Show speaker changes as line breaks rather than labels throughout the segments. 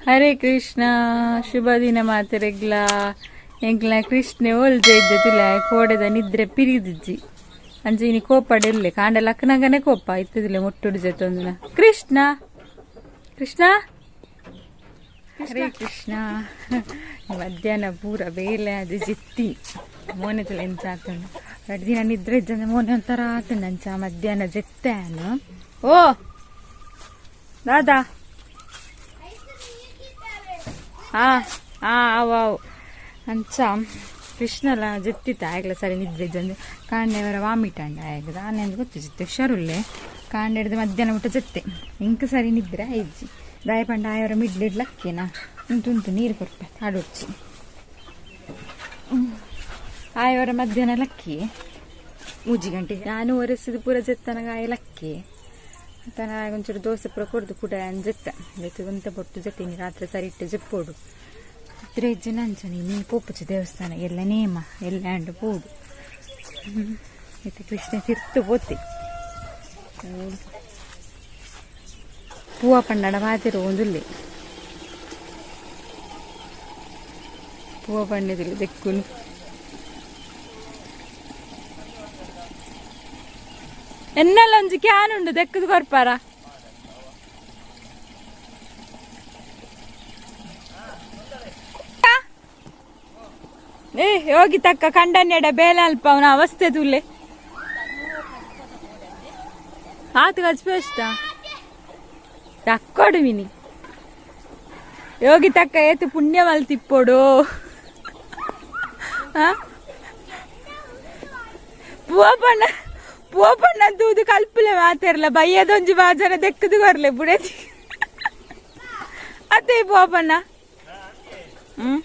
Hare Krishna ಶುಭ ದಿನ ಮಾತೆರೆಗ್ಲ ಎಂಕ್ಲ ಕೃಷ್ಣೆ ಓಲ್ಜೆ ಇದ್ದೆ ಕೋಡೆದ ನಿದ್ರೆ ಪಿರಿದಿಜ್ಜಿ ಅಂಚೆ ಇನಿ ಕೋಪಡೆಲ್ಲೆ ಕಾಂಡ ಲಕ್ಕನಗನೆ ಕೋಪ ಇತ್ತದಿಲ್ಲ ಮೊಟ್ಟುಡು ಜೊತೆ ಕೃಷ್ಣ ಕೃಷ್ಣ ಹರೇ ಕೃಷ್ಣ. ಮಧ್ಯಾಹ್ನ ಪೂರ ಬೇಲೆ ಅದು ಜಿತ್ತಿ ಮೋನೆ ತುಲೆ ಎಂಚ ಆತುಂಡು ಎರಡು ದಿನ ನಿದ್ರೆ ಇಜ್ಜಂದೆ ಮೋನೆ ಒಂಥರ ಆತುಂಡು ಅಂಚ ಮಧ್ಯಾಹ್ನ ಜೆತ್ತೆ ಆನು. ಓ ದಾದಾ ಹಾ ಹಾ ಅವು ಅವು ಅಂಚ ಕೃಷ್ಣಲ ಜೆತ್ತಿತ್ತ ಆಗಲ ಸರಿ ನಿದ್ರೆ ಇಜ್ಜಂದೆ ಕಾಂಡೆವರ ವಾಮಿಟ್ ಅಂಡ ಆಗ ಆನೆಂದು ಗೊತ್ತು ಜಿತ್ತೆ ಹುಷಾರುಲ್ಲೆ ಕಾಂಡೆ ಹಿಡಿದು ಮಧ್ಯಾಹ್ನ ಊಟ ಜೆತ್ತೆ ಇಂಕ ಸರಿ ನಿದ್ರೆ ಇಜ್ಜಿ ದಾಯ ಪಂಡ ಆಯವರ ಮಿಡ್ಲಿಡ್ ಲಕ್ಕಿನ ಉಂಟು ನೀರು ಕೊರ್ಪೆ ಆಡೊಡ್ಚಿ ಆಯವರ ಮಧ್ಯಾಹ್ನ ಲಕ್ಕಿ ಮೂಜಿ ಗಂಟೆ ನಾನು ಒರೆಸಿದ ಪೂರ ಜೆತ್ತನಗ ಆಯ ಲಕ್ಕಿ ತನ ಒಂಚೂರು ದೋಸೆ ಪೂರ ಕೊಡ್ದು ಕೂಡ ಜೆತ್ತ ಜೊತೆ ಪೊಟ್ಟು ಜೆತ್ತೀನಿ ರಾತ್ರಿ ಸರಿ ಇಟ್ಟು ಜೆಪ್ಪೋಡು ಇದ್ರೆ ಇಜ್ಜನ ಅಂಚನೆ ನೀ ಪೋಪುಚಿ ದೇವಸ್ಥಾನ ಎಲ್ಲ ನೇಮ ಎಲ್ಲ ಅಂಡು ಪೋಡು ಇತ್ತೆ ಕೃಷ್ಣ ತಿರ್ತು ಪೋತಿ ಪೂವ ಪಂಡಡ ಮಾತಿರು ಒಂದುಲ್ಲೆ ಪೂವ ಪಂಡಿದಿಲ್ಲ ದೆಕ್ಕುನು ಎನ್ನೆಲ್ಲ ಒಂಜಿ can ಉಂಡು ದೆಕ್ಕದು ಕೊರ್ಪಾರ ಏ ಯೋಗಿ ತಕ್ಕ ಕಂಡನ್ಯಡ ಬೇಲೆ ಅಲ್ಪ ಅವನ ಅವಸ್ಥೆ ತುಲ್ಲೆ ಆತು ಕಚ್ಪೆ ಅಷ್ಟ ತಕ್ಕೊಡು ಮಿನಿ ಯೋಗಿ ತಕ್ಕ ಏತು ಪುಣ್ಯ ಮಲ್ತಿಪ್ಪೋಡು ಪೂವಪಣ್ಣ ಪೂವಪಣ್ಣ ತೂದು ಕಲ್ಪಲೆ ಮಾತಾರಲ್ಲ ಬಯ್ಯದೊಂಜಿ ಬಾಜನ ದೆಕ್ಕದು ಕೊರ್ಲೆ ಬುಡತಿ ಅತ್ತೆ ಪೂವಪಣ್ಣ. ಹ್ಮ್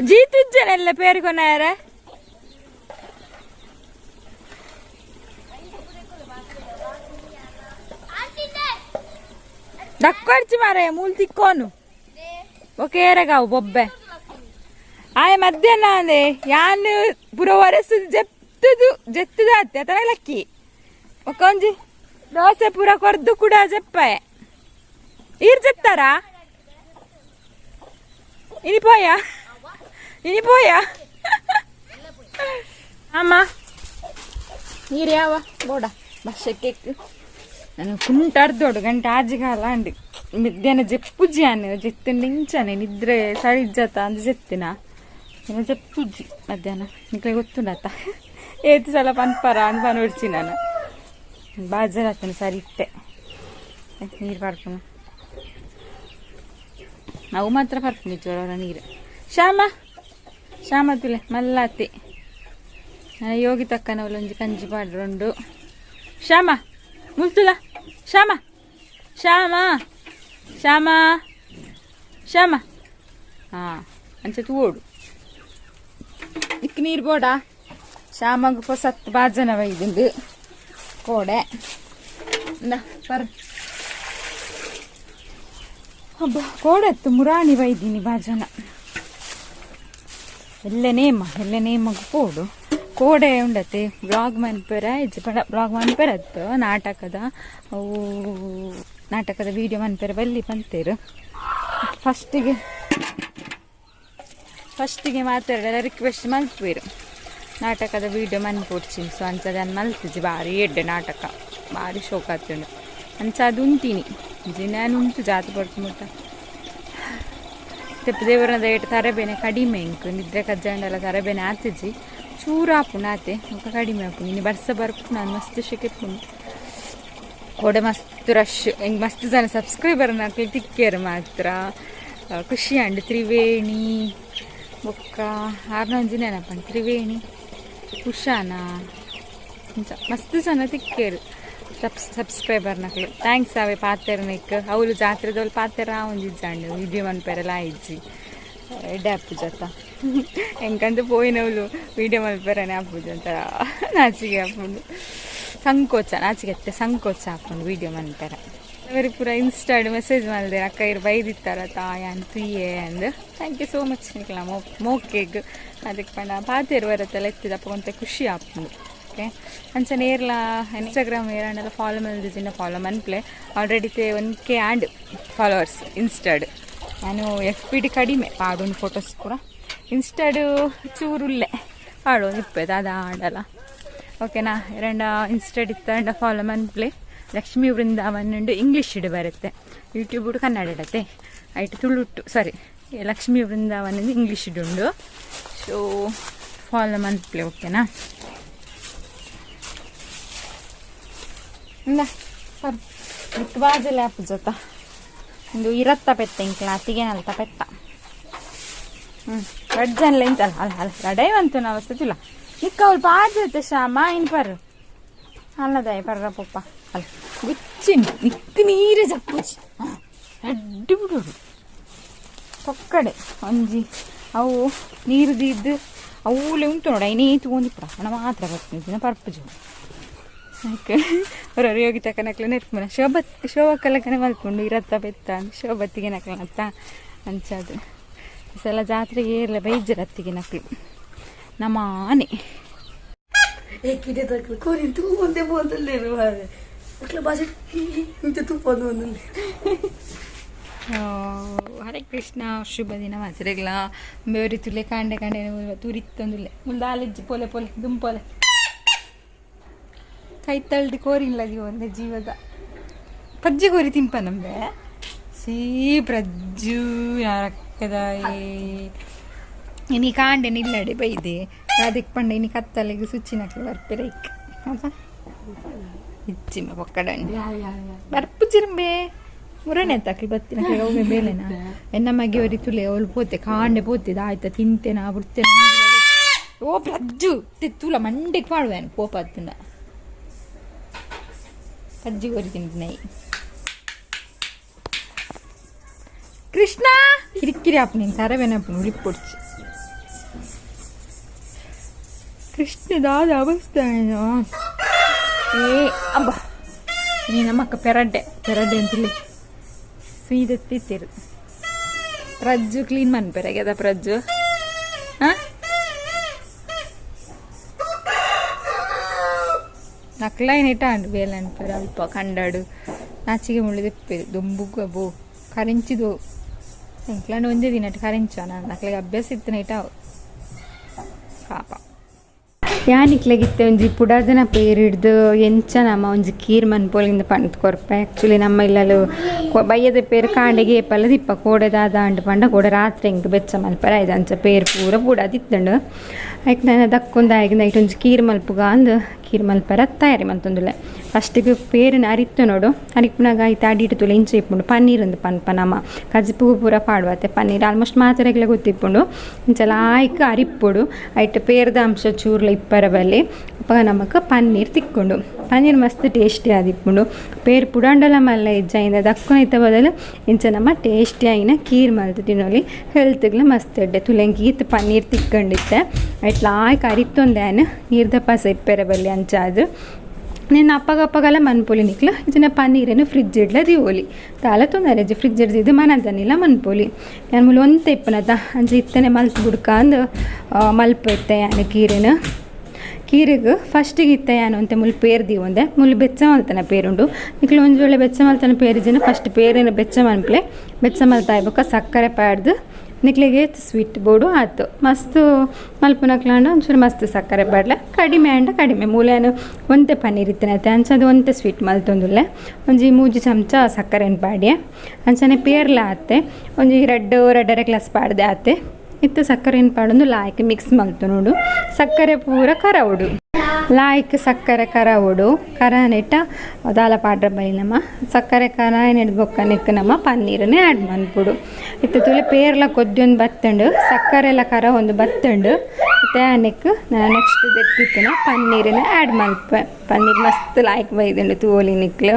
ಜೀತುಜ್ಜನೆಲ್ಲ ಪೇರ್ಕೊನಾರ ದಕ್ಕೊಡ್ಚಿ ಮಾರಾಯ ಮೂಲ್ ತಿಕ್ಕೋನು ಒಕೇರಗಾವು ಬೊಬ್ಬೆ ಆಯ ಮಧ್ಯಾಹ್ನ ಅಂದೆ ಯಾನ್ ಪುರ ಒರೆಸು ಜೆತ್ತದು ಜೆತ್ತದ ಅತ್ತೆ ಅತನ ಲಕ್ಕಿ ಒಕ್ಕೊಂಜಿ ದೋಸೆ ಪೂರ ಕೊರ್ದು ಕೂಡ ಜೆಪ್ಪಾಯ ಈರ್ ಜೆತ್ತಾರ ಇನಿ ಪೋಯ ಇನಿ ಪೋಯ ಅಮ್ಮ ನೀರು ಯಾವ ಬೋಡ ಬಸ್ಸೆ ಕೇಕ್ ನಾನು ಕುಂಟಾರ್ದೋಡು ಗಂಟೆ ಆಜಿಗಾಲ ಅಂಡು ಮಧ್ಯಾಹ್ನ ಜೆಪ್ಪುಜಿ ಅನ್ನು ಜೆತ್ತುಂಡು ಇಂಚನೆ ನಿದ್ರೆ ಸರಿ ಇಜ್ಜತ ಅಂದು ಜೆತ್ತಿನ ಇನ್ನು ಜೆಪ್ಪುಜಿ ಮಧ್ಯಾಹ್ನ ನಿಕ್ಲೆ ಗೊತ್ತುಂಡತ್ತ ಏತು ಸಲ ಪನ್ಪರ ಅಂದ್ ಪನ್ ನಾನು ಬಾಜಾರ್ ಆತನ ಸರಿ ಇಟ್ಟೆ ನೀರು ಪರ್ಪುನು ನಾವು ಮಾತ್ರ ಪರ್ಪುನಿ ಜ್ವರ ನೀರು. ಶ್ಯಾಮ ಶ್ಯಾಮ ತುಲೆ ಮಲ್ಲಾತಿ ಯೋಗಿ ತಕ್ಕನವಲೊಂಜಿ ಕಂಜಿ ಪಾಡ್ರುಂಡು. ಶ್ಯಾಮ ಮುಲ್ತುಲ ಶ್ಯಾಮ ಶ್ಯಾಮ ಶ್ಯಾಮ ಶ್ಯಾಮ ಹಾ ಅಂಚೆ ತೂಡು ಇಕ್ ನೀರು ಬೋಡ ಶ್ಯಾಮಗ್ ಪೊಸತ್ ಬಾಜನ ಬೈದುಂಡು ಕೋಡೆ ಪರ್ ಹಬ್ಬ ಕೋಡೆತ್ತು ಮುರಾಣಿ ಬೈದೀನಿ ಬಾಜನ ಎಲ್ಲ ನೇಮ ಎಲ್ಲ ನೇಮಗ್ ಪೋಡು ಕೋಡೆ ಉಂಡತೆ ಬ್ಲಾಗ್ ಮನ್ಪೆರ ಇಜ್ಜಿ ಪಂಡ ಬ್ಲಾಗ್ ಮನ್ಪೆರತ್ತು ನಾಟಕದ ಅವು ನಾಟಕದ ವೀಡಿಯೋ ಮನ್ಪೆರ ಬಲ್ಲಿ ಪಂತೇರು ಫಸ್ಟಿಗೆ ಫಸ್ಟಿಗೆ ಮಾತಾಡಲ್ಲ ರಿಕ್ವೆಸ್ಟ್ ಮಲ್ಪೇರು ನಾಟಕದ ವೀಡಿಯೋ ಮನ್ಪೊಡ್ಚಿ ಸೊ ಅಂಚದ ಮಲ್ತಿಜಿ ಭಾರಿ ಎಡ್ಡೆ ನಾಟಕ ಭಾರಿ ಶೋಕ ಆತುಂಡು ಅಂಚ ಅದು ಉಂತೀನಿ ಜಿನಾನು ಉಂಟು ಜಾತಿ ಪಡ್ತು ಮುಟ್ಟ ತೆಪ್ಪು ದೇವರನ ಏಟ್ ತರಬೇನೆ ಕಡಿಮೆ ಇಂಕ್ ನಿದ್ರೆ ಕಜ್ಜಾಂಡಲ ತರಬೇನೆ ಆತಿಜಿ ಚೂರು ಆಪುಂಡು ಆತೆ ಮುಖ ಕಡಿಮೆ ಆಪುಂಡು ಇನ್ನು ಬರ್ಸ ಬರ್ಪು ನಾನು ಮಸ್ತ್ ಶೆಕೆಪುಂಡು ಕೋಡೆ ಮಸ್ತ್ ರಶ್ ಹಿಂಗೆ ಮಸ್ತ್ ಜನ ಸಬ್ಸ್ಕ್ರೈಬರ್ ನಾಕ್ಲಿ ತಿಕ್ಕೇರು ಮಾತ್ರ ಖುಷಿ ಅಂಡು ತ್ರಿವೇಣಿ ಬೊಕ್ಕ ಆರ್ನೊಂಜಿ ನೆನಪಂಡು ತ್ರಿವೇಣಿ ಉಷಾನ ಇಂಚ ಮಸ್ತ್ ಜನ ತಿಕ್ಕೇರು ಸಬ್ಸ್ಕ್ರೈಬರ್ ನಕ್ಲು thanks ಅವೇ ಪಾತೆರ್ನೆಕ್ ಅವಳು ಜಾತ್ರೆದವಳು ಪಾತೆರ ಒಂಜಿ ಇಜ್ಜಾಂಡು ವಿಡಿಯೋ ಮನ್ಪೆರೆಲ್ಲ ಇಜ್ಜಿ ಎಡ್ಡೆ ಆಪುಜತ್ತ ಎಂಕಂತ ಪೋಯಿನವಳು ವಿಡಿಯೋ ಮಲ್ಪೆರನೆ ಆಪುಜ ಒಂಥರ ನಾಚಿಗೆ ಆಪುಂಡು ಸಂಕೋಚ ನಾಚಿಗೆ ಅತ್ತೆ ಸಂಕೋಚ ಆಪುಂಡು ವಿಡಿಯೋ ಮನ್ಪೆರ. ಅವರು ಪೂರ ಇನ್ಸ್ಟಾಡ್ ಮೆಸೇಜ್ ಮಾಡಿದೆ ಅಕ್ಕ ಇರು ಬೈದಿತ್ತಾರ ತಾಯ ತುಯ್ಯೆ ಅಂದ್. Thank you so much ನಿಕ್ಲ ಮೋಕೆಗ್. ಅದಕ್ಕೆ ಪಂಡ ಪಾತೆರು ಬರತ್ತಲ್ಲ ಎತ್ತಿದಪ್ಪ ಒಂತೆ ಖುಷಿ ಆಪುಂಡು. ಓಕೆ, ಅಂಚನೆ ಏರ್ಲ ಇನ್ಸ್ಟಾಗ್ರಾಮ್ ಏರಾಂಡಲ ಫಾಲೋ ಮಲ್ದಿಜಿನ ಫಾಲೋ ಮನ್ಪ್ಲೆ. ಆಲ್ರೆಡಿ ತೇ 1K and followers ಇನ್ಸ್ಟಾಡ್. ನಾನು F P D ಕಡಿಮೆ ಪಾಡೋನು ಫೋಟೋಸ್ ಪೂರ, ಇನ್ಸ್ಟಾಡು ಚೂರುಲ್ಲೆ ಪಾಡೋನು ಇಪ್ಪೆ ದಾದ ಆಂಡಲ. ಓಕೆನಾ? ಎರಡ ಇನ್ಸ್ಟಾಡ್ ಇತ್ತಂಡ ಫಾಲೋ ಮನ್ಪ್ಲೆ. ಲಕ್ಷ್ಮೀ ವೃಂದಾವನ್ ಉಂಡು, ಇಂಗ್ಲೀಷ್ ಇಡು ಬರುತ್ತೆ, ಯೂಟ್ಯೂಬ್ ಕನ್ನಡ ಇಡತ್ತೆ, ಐಟ್ ತುಳುಟು ಸಾರಿ ಲಕ್ಷ್ಮೀ ವೃಂದಾವನ್ ಇಂಗ್ಲೀಷ್ ಉಂಡು. ಸೊ ಫಾಲೋ ಮನ್ಪ್ಲೆ, ಓಕೆನಾ? ಇಂದ ಸರ್ ಬಾಜಲೆ ಆಪು ಜೊತ ಒಂದು ಇರತ್ತ ಪೆತ್ತ ಇಂಕ್ಲ ಅತ್ತಿಗೆ ನಲ್ತ ಪೆತ್ತ. ರಡ್ಡ್ ಜನಲ ಇಂತಲ್ಲ ಅಲ್ಲ ಅಲ್ಲ ಲಡೈ ಬಂತು ನಾವು ವಸತಿಲ್ಲ ನಿಕ್ಕ ಅವಳು ಪಾಜತೆ ಶ್ಯಾಮ ಇನ್ ಪರ್ ಅಲ್ಲದಾಯ ಪರ್ರ ಪೊಪ್ಪ ಅಲ್ಲ ಗುಚ್ಚಿನ ನಿಕ್ಕ ನೀರು ಜಪ್ಪುಚಿ ರಡ್ಡು ಬಿಡೋಡು ಪೊಕ್ಕಡೆ ಒಂಜಿ ಅವು ನೀರು ದೀದ್ದು ಅವುಲೆ ಉಂಟು ನೋಡು. ಐನೇ ತಗೊಂಡಿಪ್ಪಡ ಹಣ ಮಾತ್ರ ಬರ್ತೀನಿ ಪರ್ಪುಜು. ಅದಕ್ಕೆ ಅವ್ರವ್ರು ಯೋಗಿ ತಕನಕ್ಲೆ ನೆರ್ಪುನ ಶೋಭತ್ ಶೋಭಕ್ಕಲಕನೆ ಮಲ್ಪುಂಡು ಇರತ್ತ ಪೆತ್ತ ಶೋಭತ್ತಿಗೆ ನಕ್ಲತ್ತ ಅಂಚದು. ಈ ಸಲ ಜಾತ್ರೆಗೆ ಏರ್ಲ ಬೈಜರ ಅತ್ತಿಗೆ ನಕ್ಲು ನಮಾನೆ. ಹರೇ ಕೃಷ್ಣ, ಶುಭ ದಿನ ಮಾತ್ರೆಗ್ಲ ಬೇರೆ ತುಲೆ ಕಾಂಡೆ ಕಾಂಡೆ ತುರಿತ್ತೊಂದುಲ್ಲೆ ಮುಲ್ದಾಲೆಜ್ಜಿ ಪೋಲೆ ಪೋಲೆ ದುಂಪೋಲೆ ಕೈ ತಳ್ದು ಕೋರಿಲ್ಲ ಒಂದೇ ಜೀವದ ಪಜ್ಜಿ ಕೋರಿ ತಿಂಪ ನಂಬೆ ಸೀ ಪ್ರಜ್ಜು ಯಾರಕ್ಕದ ಇನಿ ಕಾಂಡೆ ನಿಲ್ಲಡೆ ಬೈದೆ ಅದಕ್ಕೆ ಪಂಡ ಇನಿ ಕತ್ತಲೆಗೆ ಸುಚ್ಚಿನಕ್ಲೆ ಬರ್ಪೆರ ಇಕ್ ಅದ ಇಚ್ಚಿಮ ಪೊಕ್ಕಡ ಬರ್ಪು ಚಿರಂಬೆ ಮುರಣೆ ತಕ್ಲಿ ಬತ್ತಿನ ಅವೆ ಬೇಲೆನಾ ಎನ್ನ ಮಗೆ ಅವರಿ ತುಲೆ ಅವಳು ಪೋತೆ ಕಾಂಡೆ ಪೋತಿದ ಆಯ್ತಾ ತಿಂತೇನಾ ಬಿಡ್ತೇನೆ. ಓ ಪ್ರಜ್ಜು ತುಲ ಮಂಡೆಗೆ ಪಾಡುವೇನು ಕೋಪ ಹತ್ತುಂಡ ಪಜ್ಜಿ ಕೋರಿ ತಿಂತೀನಿ. ಕೃಷ್ಣ ಕಿರಿಕಿರಿ ಆಪು ನೀನು ತರವೇನಪ್ಪು ಉಳಿಪು ಕೊಡ್ಚಿ ಕೃಷ್ಣ ದಾದ ಅವಸ್ಥೆ. ಏ ಅಬ್ಬ ನೀ ನಮ್ಮಕ್ಕ ಪೆರಡ್ಡೆ ಪೆರಡ್ಡೆ ಅಂತಿಲ್ಲ ಸ್ವೀದತ್ತಿತ್ತಿರು ಪ್ರಜ್ಜು ಕ್ಲೀನ್ ಮನ್ಪೆರಗ್ಯದ ಪ್ರಜ್ಜು. ಹಾಂ ನಕ್ಲೈನ್ ಇಟ್ಟ ಅಂಡು ಬೇಲೆ ಅನ್ಪೆರ ಅಲ್ಪ ಕಂಡಾಡು ನಾಚಿಗೆ ಮುಳ್ಳಿದೆಪ್ಪೆರು ದುಂಬುಗು ಅಬ್ಬೋ ಕರಿಂಚಿದು ಎಂಕ್ಲಾಂಡ ಒಂದೇ ದಿನ ಕರಿಂಚು ನಾನು ನಕ್ಲಿಗೆ ಅಭ್ಯಾಸ ಇತ್ತು ನೈಟ ಪಾಪ. ಯಾನಿಕ್ಲೆಗಿತ್ತೆ ಒಂಜಿ ಪುಡಾದನ ಪೇರು ಹಿಡ್ದು ಎಂಚ ನಮ್ಮ ಒಂಜಿ ಕೀರ್ ಮನ್ಪೊಲಿಂದ ಪಂಡ್ ಕೊರ್ಪೆ. ಆ್ಯಕ್ಚುಲಿ ನಮ್ಮ ಇಲ್ಲಲು ಬಯ್ಯದ ಪೇರು ಕಾಂಡೆಗೆ ಏಪಲ್ಲ ದಿಪ್ಪ ಕೋಡೆ ದಾದ ಅಂಡು ಪಂಡ ಕೋಡೆ ರಾತ್ರಿ ಎಂಕ್ ಬೆಚ್ಚ ಮಲ್ಪರ ಆಯ್ತು ಅಂಚ ಪೇರು ಪೂರ ಪುಡಾದಿತ್ತಂಡು. ಐಕ್ ನಾನು ದಕ್ಕೊಂದು ಆಯ್ಕೆ ನೈಟ್ ಒಂಜಿ ಕೀರ್ ಮಲ್ಪುಗ ಅಂದ್ ಕೀರ್ ಮಲ್ಪರ ತಯಾರಿ ಮಲ್ತೊಂದುಲ್ಲೆ. ಫಸ್ಟಿಗೆ ಪೇರುನ ಅರಿತ್ತು ನೋಡು, ಅರಿಪುನಾಗ ಐತೆ ಅಡಿಟ್ಟು ತುಲೆ ಇಂಚ ಇಪ್ಪುಂಡು ಪನ್ನೀರ್ ಒಂದು ಪನ್ಪ ನಮ್ಮ ಕಜಿಪು ಪೂರ ಪಾಡುವತ್ತೆ ಪನ್ನೀರ್ ಆಲ್ಮೋಸ್ಟ್ ಮಾತೆರೆಗ್ಲ ಗೊತ್ತಿಪ್ಪುಂಡು. ಇಂಚ ಲಾಯ್ಕ್ ಅರಿಪ್ಪೊಡು ಐಟ್ ಪೇರ್ದ ಅಂಶ ಚೂರ್ಲ ಇಪ್ಪರ ಬಲ್ಲಿ ಅಪಗ ನಮಕ್ ಪನ್ನೀರ್ ತಿಕ್ಕೊಂಡು ಪನ್ನೀರ್ ಮಸ್ತ್ ಟೇಸ್ಟಿ ಆದಿಪ್ಪುಂಡು. ಪೇರ್ ಪುಡಾಂಡಲ ಮಲ್ಲ ಇಜ್ಜ ದಕ್ಕುನ ಇತ್ತ ಬದಲು ಇಂಚ ನಮ್ಮ ಟೇಸ್ಟಿ ಆಯಿನ ಕೀರ್ ಮಲ್ತ್ ತಿನ್ನೊಲಿ ಹೆಲ್ತ್ಗ್ಲ ಮಸ್ತ್ ಎಡ್ಡೆ. ತುಲೆಂಕ್ ಈತ್ ಪನ್ನೀರ್ ತಿಕ್ಕೊಂಡಿತ್ತೆ ಐಟ್ ಲಾಯ್ಕ್ ಅರಿತ್ತೊಂದು ನೀರ್ದ ಪಸ ಇಪ್ಪೆರ ಬಲ್ಲಿ ಅಂಚಾದ್ ನಿನ್ನ ಅಪ್ಪಗಪ್ಪಗಲ ಮನ್ಪೊಲಿ ನಿಕ್ಲ ಇಂಚಿನ ಪನ್ನೀರನ್ನು ಫ್ರಿಜ್ ಇಡ್ಲ ದೀವೊಲಿ ದಾಲ ತೊಂದರೆ ಇಜ್ಜಿ ಫ್ರಿಜ್ ಇಡ್ದಿದ್ದು ಮನದನಿಲ್ಲ ಮನ್ಪೊಲಿ. ಯಾನ್ ಮೂಲು ಒಂತೆ ಇಪ್ಪುನತ ಅಂಚ ಇತ್ತನೆ ಮಲ್ತ್ ಬುಡ್ಕ ಅಂದ್ ಮಲ್ಪ ಇತ್ತೆ ಯಾನ್ ಕೀರೆನ್. ಕೀರಿಗ್ ಫಸ್ಟಿಗೆ ಇತ್ತೆ ಯಾನ್ ಒಂತೆ ಮುಲ್ ಪೇರ್ ದೀವೊಂದೆ ಮುಲ್ ಬೆಚ್ಚ ಮಲ್ತನ ಪೇರುಂಡು ನಿಕ್ಲು ಒಂಜಿ ವೇಳೆ ಬೆಚ್ಚ ಮಲ್ತನ ಪೇರಿಜಿನ ಫಸ್ಟ್ ಪೇರಿನ ಬೆಚ್ಚ ಮನ್ಪ್ಲೆ. ಬೆಚ್ಚ ಮಲ್ತಾಯ್ ಬೊಕ್ಕ ಸಕ್ಕರೆ ಪಾಡ್ದು ನಿಕ್ಲೆಗ್ ಏತ್ ಸ್ವೀಟ್ ಬೋಡು ಆತು ಮಸ್ತ್ ಮಲ್ಪುನಕ್ಲಾಂಡ ಒಂಚೂರು ಮಸ್ತ್ ಸಕ್ಕರೆ ಪಾಡ್ಲೆ, ಕಡಿಮೆ ಆಂಡ ಕಡಿಮೆ. ಮೂಲೆ ಒಂತೆ ಪನ್ನೀರ್ ಇತ್ತಿನತೆ ಅಂಚ ಅದು ಒಂತೆ ಸ್ವೀಟ್ ಮಲ್ತೊಂದುಲ್ಲೆ. ಒಂಜಿ ಮೂಜಿ ಚಮಚ ಸಕ್ಕರೆನ್ ಪಾಡ್ಯೆ ಅಂಚನೆ ಪೇರ್ಲ ಆತೆ ಒಂಜಿ ರಡ್ಡ್ ರಡ್ಡರೆ ಗ್ಲಾಸ್ ಪಾಡ್ದೆ ಆತೆ. ಇತ್ತೆ ಸಕ್ಕರೆನ್ ಪಾಡೊಂದು ಲಾಯ್ಕ್ ಮಿಕ್ಸ್ ಮಲ್ತೊನೊಡು ಸಕ್ಕರೆ ಪೂರ ಕರವೊಡು ಲಾಯ್ಕ್ ಸಕ್ಕರೆ ಕರವೊಡು ಕರನೆಟ್ಟ ದಾಲ ಪಾಡ್ರ ಬೈ ನಮ್ಮ ಸಕ್ಕರೆ ಕರಾಯಿನೆಡ್ ಬೊಕ್ಕ ನೆಕ್ಕ್ ನಮ್ಮ ಪನ್ನೀರನ್ನೇ ಆ್ಯಡ್ ಮನ್ಪೊಡು. ಇತ್ತೆ ತುಲೆ ಪೇರ್ಲ ಕೊದ್ಯೊಂದು ಬತ್ತುಂಡು, ಸಕ್ಕರೆಲ ಕರ ಒಂದು ಬತ್ತುಂಡು. ಇತ್ತೆ ನೆಕ್ಕ್ ನೆಕ್ಸ್ಟ್ ದೆತ್ತಿತ್ತಿನ ಪನ್ನೀರನ್ನ ಆ್ಯಡ್ ಮಲ್ಪೆ. ಪನ್ನೀರ್ ಮಸ್ತ್ ಲಾಯ್ಕ್ ಬೈದುಂಡು ತೂವೊಲಿ ನಿಕ್ಲು.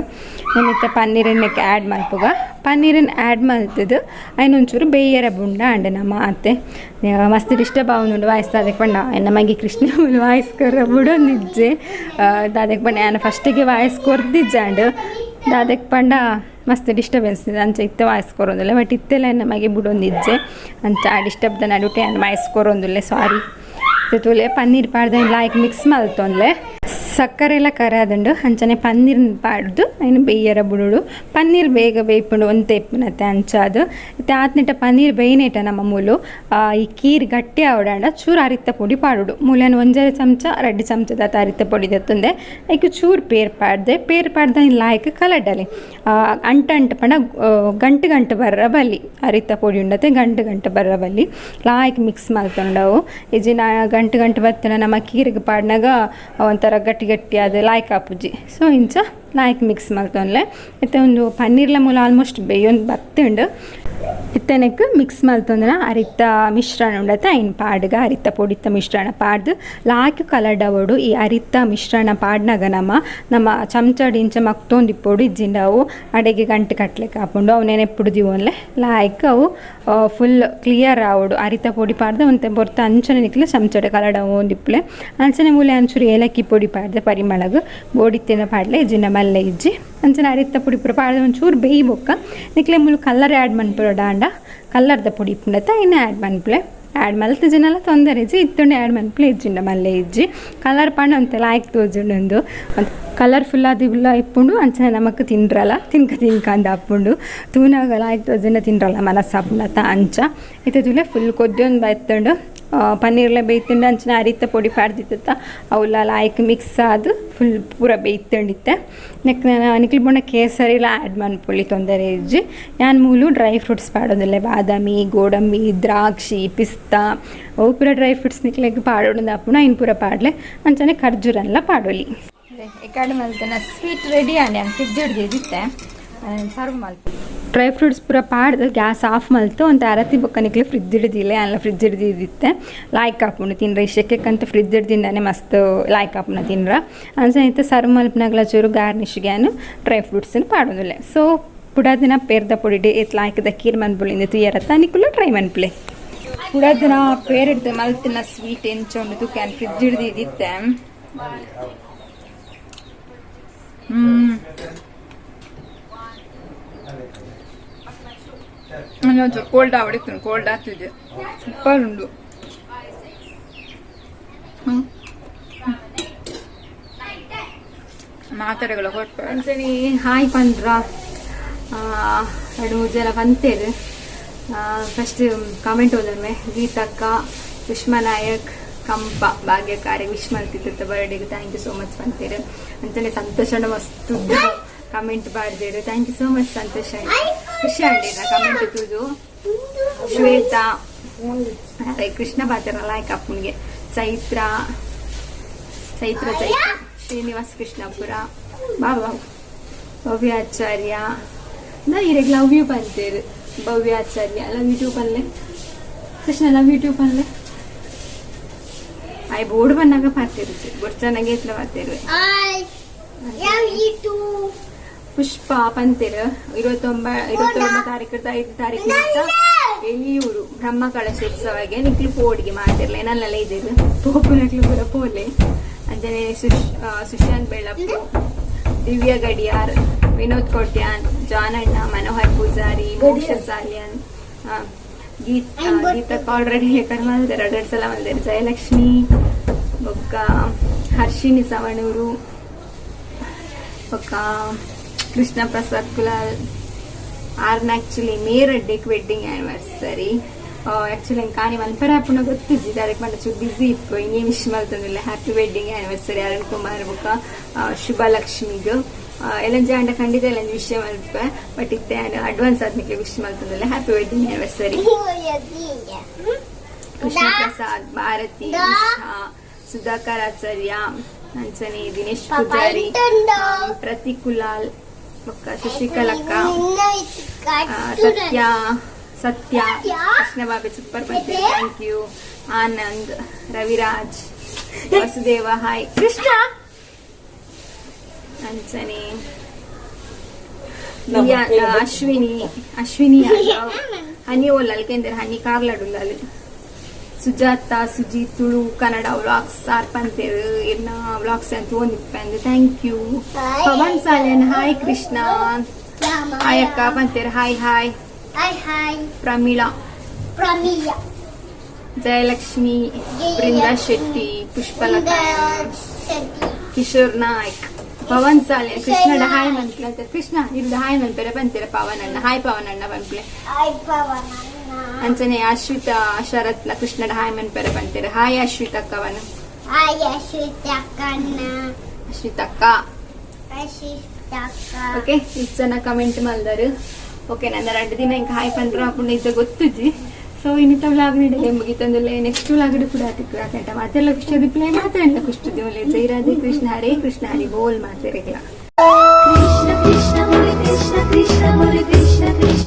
ಇತ್ತೆ ಪನ್ನೀರನ್ನ ನೆಕ್ಕ್ ಆ್ಯಡ್ ಮಲ್ಪುಗ. ಪನ್ನೀರನ್ನ ಆ್ಯಡ್ ಮಲ್ತುದು ಐನ್ ಒಂಚೂರು ಬೇಯರ ಬುಂಡ ಆಂಡ್ ನಮ್ಮ ಆತೆ ಮಸ್ತ್ ಡಿಸ್ಟರ್ಬ್ ಆವೊಂದುಂಡು ವಾಯ್ಸ್ ದಾದಕ್ ಪಂಡ ಎನ್ನ ಮಗೆ ಕೃಷ್ಣ ವಾಯ್ಸ್ ಕೊರ್ರ ಬುಡೊಂದಿಜ್ಜೆ. ದಾದಕ್ ಪಂಡ ಯಾನ್ ಫಸ್ಟಿಗೆ ವಾಯ್ಸ್ ಕೊರ್ದಿಜ್ಜಾಂಡ್ ದಾದಕ್ ಪಂಡ ಮಸ್ತ್ ಡಿಸ್ಟರ್ಬೆನ್ಸ್ ಅಂಚ ಇತ್ತೆ ವಾಯ್ಸ್ ಕೊರೊಂದುಲ್ಲೆ ಬಟ್ ಇತ್ತೆಲ ಎನ್ನ ಮಗೆ ಬುಡೊಂದಿಜ್ಜೆ ಅಂಚ ಆ ಡಿಸ್ಟರ್ಬ್ದ ನಡುಟೆ ಯಾನ್ ವಾಯ್ಸ್ ಕೊರೊಂದುಲ್ಲೆ ಸಾರಿ. ತೂಲೆ ಪನ್ನೀರ್ ಪಾಡ್ದ್ ಲಾಯ್ಕ್ ಮಿಕ್ಸ್ ಮಲ್ತೊನ್ಲೆ. ಸಕ್ಕರೆ ಎಲ್ಲ ಕರಾದುಂಡು ಅಂಚನೆ ಪನ್ನೀರ್ ಪಾಡ್ದು ಐನ್ ಬೇಯರ ಬುಡೊಡು. ಪನ್ನೀರ್ ಬೇಗ ಬೇಯ್ಪುಂಡು ಒಂತೆ ಇಪ್ಪುನತೆ ಅಂಚಾದ್. ಇತ್ತೆ ಆತ್ನೆಟ ಪನ್ನೀರ್ ಬೇಯ್ನೇಟ ನಮ್ಮ ಮೂಲು ಈ ಕೀರ್ ಗಟ್ಟಿ ಆವೊಡಾಂಡ ಚೂರು ಅರಿತ್ತ ಪೊಡಿ ಪಾಡೊಡು. ಮೂಲು ಒಂಜರೆ ಚಮಚ ರಡ್ಡ್ ಚಮಚದಾತ್ ಅರಿತ್ತ ಪೊಡಿ ದೆತ್ತೊಂದೆ ಐಕ್ ಚೂರು ಪೇರ್ ಪಾಡ್ದೆ ಪೇರ್ ಪಾಡ್ದ್ ಐನ್ ಲಾಯ್ಕ್ ಕಲಡಲೆ. ಅಂಟ ಅಂಟ ಪಂಡ ಗಂಟು ಗಂಟು ಬರ್ರ ಬಲ್ಲಿ ಅರಿತ್ತ ಪೊಡಿ ಉಂಡತೆ ಗಂಟು ಗಂಟು ಬರ್ರ ಬಲ್ಲಿ ಲಾಯ್ಕ್ ಮಿಕ್ಸ್ ಮಲ್ತೊಂಡವು. ಇಜ್ಜಿಂಡ ಗಂಟು ಗಂಟು ಬತ್ತುಂಡ ನಮ್ಮ ಕೀರ್ಗ್ ಪಾಡ್ನಗ ಒಂಥರ ಗಟ್ಟಿ ಗಟ್ಟಿ ಆದ್ ಲಾಯ್ಕ್ ಆಪುಜಿ. ಸೊ ಇಂಚ ಲಾಯ್ಕ್ ಮಿಕ್ಸ್ ಮಲ್ತೊನ್ಲೆ. ಇತ್ತೆ ಉಂದು ಪನ್ನೀರ್ಲ ಮೂಲ ಆಲ್ಮೋಸ್ಟ್ ಬೇಯೊಂದು ಬತ್ತುಂಡು. ಇತ್ತೆನೆಕ್ ಮಿಕ್ಸ್ ಮಲ್ತೊಂದುನ ಅರಿತ್ತ ಮಿಶ್ರಣ ಉಂಡತೆ ಐನ್ ಪಾಡ್ಗ ಅರಿತ್ತ ಪೊಡಿತ್ತ ಮಿಶ್ರಣ ಪಾಡ್ದ್ ಲಾಯ್ಕ್ ಕಲಡವೊಡು. ಈ ಅರಿತ್ತ ಮಿಶ್ರಣ ಪಾಡ್ನಗ ನಮ ನಮ್ಮ ಚಮಚಡ್ ಇಂಚ ಮಕ್ತೊಂದಿಪ್ಪೊಡು ಇಜ್ಜಿಂಡ ಅವು ಅಡೆಗೆ ಗಂಟು ಕಟ್ಲೆಕ ಆಪುಂಡು. ಅವು ನೆನೆಪುಡು ದೀವೊನ್ಲೆ ಲಾಯ್ಕ್ ಅವು ಫುಲ್ ಕ್ಲಿಯರ್ ಆವೊಡು. ಅರಿತ್ತ ಪೊಡಿ ಪಾಡ್ದ್ ಒಂತೆ ಪೊರ್ತು ಅಂಚನೆ ನಿಕ್ಲ್ ಚಮಚಡ್ ಕಲಡವೊಂದಿಪ್ಪುಲೆ. ಅಂಚನೆ ಮೂಲೆ ಒಂಚೂರು ಏಲಕ್ಕಿ ಪೊಡಿ ಪಾಡ್ದ್ ಪರಿಮಳಗ್ ಬೋಡಿತ್ತಿನ ಪಾಡ್ಲೆ ಇಜ್ಜಿಂಡ ಮಲ್ಲೆ ಇಜ್ಜಿ. ಅಂಚನೆ ಅರಿತ್ತ ಪೊಡಿ ಪೂರ ಪಾಡ್ದ್ ಒಂಚೂರು ಬೇಯಿ ಬೊಕ್ಕ ನಿಕ್ಲೆ ಮೂಲು ಕಲರ್ ಆ್ಯಡ್ ಮನ್ಪೊಡಾಂಡ ಕಲರ್ದ ಪೊಡಿ ಇಪ್ಪುಂಡತ ಐನ್ ಆ್ಯಡ್ ಮನ್ಪುಲೆ. ಆ್ಯಡ್ ಮಲ್ತಿಜಿಂಡಲ ತೊಂದರೆ ಇಜ್ಜಿ, ಇತ್ತುಂಡ ಆ್ಯಡ್ ಮನ್ಪುಲೆ ಇಜ್ಜಿಂಡ ಮಲ್ಲೆ ಇಜ್ಜಿ. ಕಲರ್ ಪಂಡ ಒಂತೆ ಲಾಯ್ಕ್ ತೋಜುಂಡು ಕಲರ್ಫುಲ್ ಆದ್ ಉಲ್ಲ ಇಪ್ಪುಂಡು. ಅಂಚನೆ ನಮಕ್ ತಿನ್ರಲ ತಿನ್ಕ ತಿನ್ಕ ಅಂದ್ ಆಪುಂಡು. ತೂನಗ ಲಾಯ್ಕ್ ತೋಜುಂಡ ತಿನ್ರಲ ಮನಸ್ಸು ಆಪುಂಡತ ಅಂಚ. ಇತ್ತೆ ತೂಲೆ ಫುಲ್ ಕೊದ್ಯೊಂದು ಬತ್ತುಂಡು. ಪನ್ನೀರ್ಲ ಬೇಯ್ತುಂಡು ಅಂಚನೆ ಅರಿತ್ತ ಪೊಡಿ ಪಾಡ್ದಿತ್ತ ಅವುಲ ಲಾಯ್ಕ್ ಮಿಕ್ಸ್ ಆದ್ ಫುಲ್ ಪೂರ ಬೇಯ್ತುಂಡಿತ್ತೆ. ನೆಕ್ ನಿಕ್ಲ್ ಪೋಂಡ ಕೇಸರಿಲ ಆ್ಯಡ್ ಮನ್ಪೊಲಿ ತೊಂದರೆ ಇಜ್ಜಿ. ಯಾನ್ ಮೂಲು ಡ್ರೈ ಫ್ರೂಟ್ಸ್ ಪಾಡೊಂದುಲ್ಲೆ ಬಾದಾಮಿ ಗೋಡಂಬಿ ದ್ರಾಕ್ಷಿ ಪಿಸ್ತಾ ಅವು ಪೂರ ಡ್ರೈ ಫ್ರೂಟ್ಸ್ ನಿಕ್ಲೆಗ್ ಪಾಡೊಡುಂದು ಆಪುಂಡು ಐನ್ ಪೂರ ಪಾಡ್ಲೆ. ಅಂಚನೆ ಖರ್ಜೂರನ್ಲ ಪಾಡೊಲಿ. ಎಕಾಡ್ ಮಲ್ತನ ಸ್ವೀಟ್ ರೆಡಿ ಆಂಡ್ ಯಾನ್ ಫ್ರಿಜ್ ದೀದಿತ್ತೆ ಸರ್ವ್ ಮಲ್ಪು. ಡ್ರೈ ಫ್ರೂಟ್ಸ್ ಪೂರ ಪಾಡ್ದು ಗ್ಯಾಸ್ ಆಫ್ ಮಲ್ತು ಒಂತೆ ಅರತಿ ಬೊಕ್ಕ ನಿಕ್ಲೆ ಫ್ರಿಜ್ ದೀಲೆ ಅಲ್ಲ ಫ್ರಿಜ್ ದೀದಿತ್ತೆ ಲಾಯ್ಕ್ ಆಪುಂಡು ತಿನ್ರೆ. ಶೆಕೆಕಂತ ಫ್ರಿಜ್ ತಿಂಡನೆ ಮಸ್ತ್ ಲಾಯ್ಕ್ ಆಪುಂಡು ತಿನ್ರ. ಅಂಚನೆ ಇತ್ತೆ ಸರ್ವ್ ಮಲ್ಪುನಗಲ ಚೂರು ಗಾರ್ನಿಷ್ ಯಾನ್ ಡ್ರೈ ಫ್ರೂಟ್ಸ್ ಪಾಡೊಂದುಲ್ಲೆ. ಸೊ ಪುಡದಿನ ಪೇರ್ದ ಪೊಡಿಡ್ ಏತ್ ಲಾಯ್ಕ್ದ ಕೀರ್ ಮನ್ಪುಲಿಂದ್ ತೂಯರತ್ತ ನಿಕುಲು ಟ್ರೈ ಮನ್ಪುಲೆ. ಪುಡದಿನ ಪೇರೆಡ್ದ್ ಮಲ್ತಿನ ಸ್ವೀಟ್ ಎಂಚ ಉಂಡು ತೂಕ ಯಾನ್ ಫ್ರಿಜ್ ದೀದಿತ್ತೆ. ಒಂಚೂರು ಕೋಲ್ಡ್ ಆವಡಿತ್ತು, ಕೋಲ್ಡ್ ಆಗ್ತಿದೆ. ಸೂಪರ್ ಉಂಡು. ಮಾತಾಡಗಳ ಕೊಟ್ಟು ಅಂಚನೆ ಹಾಯ್ ಪಂದ್ರ ಎರಡು ಮೂರು ಜನ ಪಂತೇರು. ಫಸ್ಟ್ ಕಾಮೆಂಟ್ ಓದನ್ಮೆ ಗೀತಕ್ಕ, ಸುಷ್ಮಾ ನಾಯಕ್, ಕಂಪ ಭಾಗ್ಯಕಾರಿ ವಿಶ್ ಮಲ್ತಿತ್ತು ಬರ್ಡೇಗೆ thank you so much ಪಂತೇರು. ಅಂಚನೆ ಸಂತೋಷ ಮಸ್ತ್ ಕಮೆಂಟ್ ಬಾರ್ದೇರು. Thank you so much Santosh, ಖುಷಿ ಆಂಡಿನ ಕಮೆಂಟ್ ತೂದು. ಶ್ವೇತಾ ಕೃಷ್ಣ ಪಾತ್ರ ಲಾಯ್ಕ್ ಅಪ್ಪನಿಗೆ. ಚೈತ್ರ ಚೈತ್ರ ಚೈತ್ರ ಶ್ರೀನಿವಾಸ್ ಕೃಷ್ಣಪುರ ಬಾಬಾ ಭವ್ಯಾಚಾರ್ಯ ನಾ ಇರೆಗ್ ಲವ್ you ಪಂತೇರು. ಭವ್ಯಾಚಾರ್ಯ ಲವ್ you two ಪನ್ಲೆ. ಕೃಷ್ಣ ಲವ್ you two ಪನ್ಲೆ. ಆಯ್ ಬೋರ್ಡ್ ಬಂದಾಗ ಪಾತೇರು ಬೊಡ್ಚನಾಗೆ ಎತ್ಲ ಪಾತೇರು. ಪುಷ್ಪ ಪಂತೇರು 29 ತಾರೀಕು 5 ತಾರೀಕು ಎಲಿಯೂರು ಬ್ರಹ್ಮ ಕಳಶೋತ್ಸವಗೆ ನಿಕ್ಲು ಪೋಡಿಗೆ ಮಾತಿರ್ಲೆ ನನ್ನೆಲ್ಲ ಇದೇರು ಪೋಪು ನಕ್ಲು ಪೂರ ಪೋಲೆ. ಅಂಚನೆ ಸುಶಾಂತ್ ಬೆಳ್ಳಪ್ಪು, ದಿವ್ಯ ಗಡಿಯಾರ್, ವಿನೋದ್ ಕೋಟ್ಯಾನ್, ಜಾನಣ್ಣ, ಮನೋಹರ್ ಪೂಜಾರಿ, ಮೋಕ್ಷ ಸಾಲಿಯನ್, ಗೀತಕ್ಕ ಆಲ್ರೆಡಿ ಕಡೆ ಮಲ್ದೇರು ಎರಡು ಸಲ ಮಲ್ದೇರು. ಜಯಲಕ್ಷ್ಮಿ ಬೊಕ್ಕ ಹರ್ಷಿಣಿ ಸವಣೂರು ಬೊಕ್ಕ ಕೃಷ್ಣ ಪ್ರಸಾದ್ ಕುಲಾಲ್ ಆರ್ನ ಆಕ್ಚುಲಿ ಮೇರಡ್ಡೆಕ್ ವೆಡ್ಡಿಂಗ್ ಆನಿವರ್ಸರಿ. ಆಕ್ಚುಲಿ ಕಾನಿ ಮನ್ಪರ ಆಪುನ ಗೊತ್ತಿಜ್ಜಿ ಅದಕ್ಕೆ ಮಂಡ ಚೂರು ಬಿಸಿ ಇಪ್ಪು ಇನ್ನೇ ವಿಶ್ ಮಲ್ತೊಂದಿಲ್ಲ. Happy wedding anniversary Arun Kumar ಬೊಕ್ಕ ಶುಭಲಕ್ಷ್ಮಿಗ್. ಎಲ್ಲಂಜಿ ಆಂಡ ಖಂಡಿತ ಎಲ್ಲಂಜಿ ವಿಶ್ ಮಲ್ಪೆ ಬಟ್ ಇತ್ತೆ ಅಡ್ವಾನ್ಸ್ ಆದ್ಮಿಗೆ ವಿಶ್ ಮಲ್ತೊಂದಿಲ್ಲ. Happy wedding anniversary. Krishna Prasad, Bharathi, Usha, Sudhakar Acharya, Anchane Dinesh Poojary, Prateek Kulal ಬೊಕ್ಕ ಶಶಿಕಲಕ್ಕ, ಸತ್ಯ ಸತ್ಯ ಕೃಷ್ಣ ಬಾಬೆ ಸೂಪರ್ ಬಂತೆ thank you. Anand, Raviraj, Vasudeva hi Krishna. Anchane Ashwini Ashwini Yadav, honey ಓಲ್ ಅಲ್ಕೆಂದರೆ ಹನಿ ಕಾರ್ಲಡುಲ್ಲಲ್. Sujatha suji Tulu Kannada vlogs sir ಪಂತೇರು ಇರ್ನ vlogs ಅಂತ ಓದಿಪ್ಪಂದು thank you. Pavan Salian hi Krishna.
Rama.
Hi ಅಕ್ಕ ಪಂತೇರು. Hi hi.
Hi hi.
Pramila.
Pramila.
Jayalakshmi, Brinda Shetty, Pushpalatha,
Shetty.
Kishore Naik, Pavan ಸಾಲೆ. ಕೃಷ್ಣಡ hi ಮನ್ಪ್ಲೆ. ಕೃಷ್ಣ ಇರ್ದ hi ಮನ್ಪೆರೆ ಬಂತೀರ. ಪವನ್ ಅಣ್ಣ, ಹಾಯ್ ಪವನ್ ಅಣ್ಣ ಪನ್ಪ್ಲೆ.
ಹಾಯ್ ಪವನ್ ಅಣ್ಣ.
ಅಂಚನೆ ಅಶ್ವಿತಾ ಶರತ್ಲ ಕೃಷ್ಣಡ ಹಾಯ್ ಮನ್ಪೆರೆ ಬಂತೀರ. ಹಾಯ್ ಅಶ್ವಿತಾ ಅಕ್ಕವನು.
ಹಾಯ್ ಅಶ್ವಿತ ಅಕ್ಕಣ್ಣ.
ಅಶ್ವಿತಾ ಅಕ್ಕ.
ಅಶ್ವಿತ ಅಕ್ಕ.
ಓಕೆ, ಇಷ್ಟು ಜನ ಕಮೆಂಟ್ ಮಲ್ದರು. ಓಕೆ, ನನ್ನ 2 ದಿನ ಇಂಕ ಹಾಯ್ ಪಂಡ್ರ ಅಪ್ಪುಂಡ ಇದ್ದ ಗೊತ್ತುಜಿ. ಸೊ ಇನ್ನಿತ ವ್ಲಾಗ್ ನೀಡಲೆ ಮುಗಿತಂದುಲ್ಲೆ. ನೆಕ್ಸ್ಟ್ ವ್ಲಾಗ್ ಕೂಡ ತಿಕ್ಕು ಯಾಕಂಟ ಮಾತೆಲ್ಲ ಖುಷಿ ಪ್ಲೇ ಮಾತೆಲ್ಲ ಖುಷಿ ದಿವಲೆ. ಜೈ ರಾಧೆ ಕೃಷ್ಣ, ಹರೇ ಕೃಷ್ಣ, ಹರಿ ಬೋಲ್ ಮಾತೆರೆಗ್ಲ.
ಕೃಷ್ಣ ಕೃಷ್ಣ ಮುರಿ ಕೃಷ್ಣ ಕೃಷ್ಣ ಮುರಿ ಕೃಷ್ಣ ಕೃಷ್ಣ.